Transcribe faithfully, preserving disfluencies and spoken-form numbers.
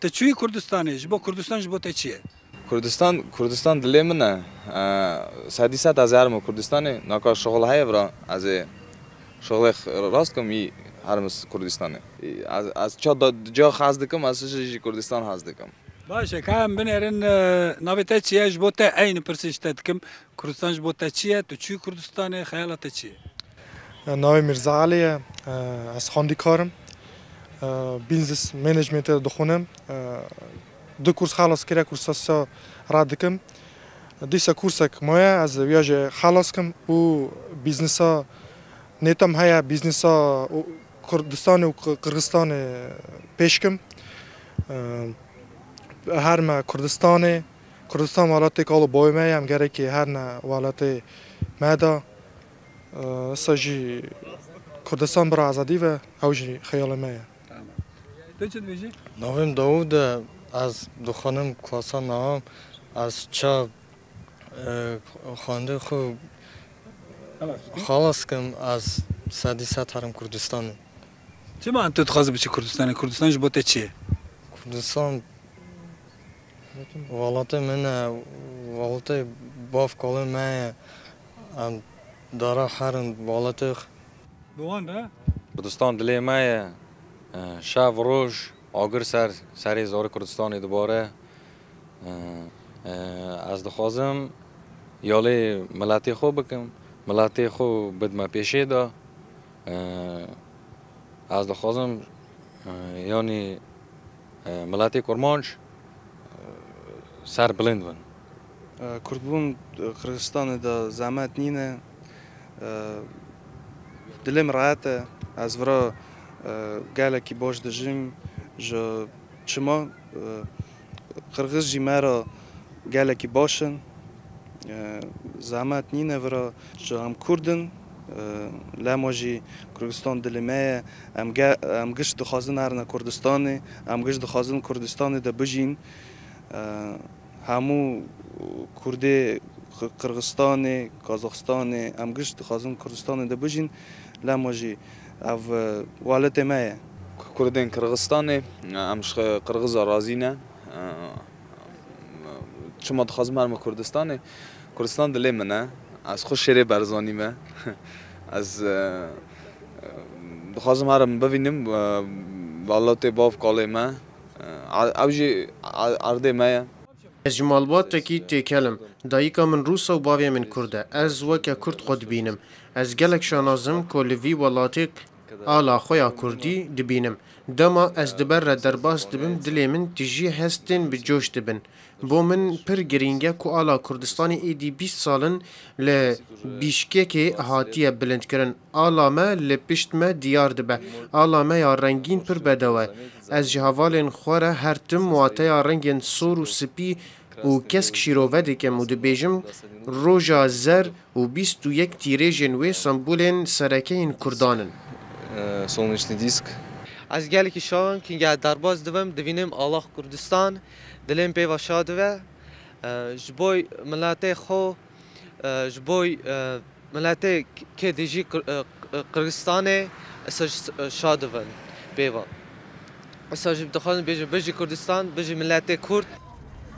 Tu çûyî Kurdistanê, ji bo Kurdistan ji bo te çi ye? Kurdistan, Kurdistan dilê min e. E, sedî sed ez herim Kurdistanê. Naka şixul heye vira. Ez ê şixulê rast kim, î herim Kurdistanê. Ez, ez ça da, ca hez dikim, ez jî, jî Kurdistan hez dikim. Baş e, ka em binêrin, e, navê te çi ye? Ji bo te eynî pirsê ji te dikim. Kurdistan ji bo te çi ye? Tu çûyî Kurdistanê, xeyala te çi ye? Navê Mirza Elî ye. Ez xwendîkar im. Business Managementê dixwînim. Du kurs xelas kiriye, kursa sê red dikim. Dîsa kursek maye, ez viya jî xelas kim û biznesa nêtem heye, biznesa Kurdistanê û Qirxistanê pêş kim. Herme Kurdistanê, Kurdistan welatê kal û bavê me ye, em gerekê herne welatê me de. Wisa jî Kurdistan bira azadî ve, ew jî xeyalê me ye. Tu çi dibêjî? Navê min Dawûd e, ez dixwanim klasa newam, ez ça, e, xwendê xwe xelas kim, ez sedî sed herim Kurdistanê. Çima tu dixwazî biçî Kurdistanê? Kurdistan ji bo te çi ye? Kurdistan welatê min e, welatê bav kalê me ye. Em dara herin welatê xwe. Bi wan re? Kurdistan dilê me ye. E, şev roj agir ser serê zarê Kurdistanê dibare. E, e, ez dixwazim yalê miletê xwe bikim. Miletê xwe bidime pêşê de. E, ez dixwazim, e, yanî, e, miletê Kurmanc, e, serbilind bin. Kurdbûn Qirxistanê de zehmet nîne. Dilê min rehet e. Ez vira gelekî baş dijîm. Ji çima? Qirxiz jî me re gelekî baş in. Zehmet nîne vira. Ji em Kurd in. Lema jî Kurdistan dilê me ye. Em ge-, em giş dixwazin herine Kurdistanê. Em giş dixwazin Kurdistanê de bijîn. Hemû Kurdê Qi-, Qirxistanê, Kazaxistanê, em giş dixwazin Kurdistanê de bijîn, lema jî ev, e, welatê me ye. Kurdên Qirxistanê, em ji Qirxiza razî ne. Çima dixwazim herime Kurdistanê? Kurdistan dilê min e. Ez xwe şêrê Barzanî me. Ez, e, dixwazim herim bivînim, e, welatê bav kalê me. Ew jî erdê me ye. Ez ji malbatekî têkel im. Dayika min Rûs e û bavê min Kurd e. Ez weke Kurd xwe dibînim. Ez gelek şanaz im ku li vî welatê ala xwe ya Kurdî dibînim. Dema ez di ber re derbas dibim, dilê min tijî hestên bi coş dibin. Bo min pir girîng e ku ala Kurdistanê êdî bîst sal in li Bîşkekê hatiye bilindkirin. Ala me li pişt me diyar dibe. Ala me ya rengîn pir bedew e. Ez ji hevalên xwe re her tim wateya rengên sor û spî û kesk şîrove dikim û dibêjim, roja zer û bîst û yek tîrêjên wê sembolên sereke yên Kurdan in. Солнечный диск. Ez gelekî şax im, kîngeh derbas dibim, divînim ala Kurdistan, dilê min pê ve şa dibe. Ji bo miletê xwe, ji bo miletê kê dijî Qir-, e, Qir-, Qirgistanê, esa jî, e, şa dibin pê ve. Esa jî dixwazin bêjin, bijî Kurdistan, bijî miletê Kurd.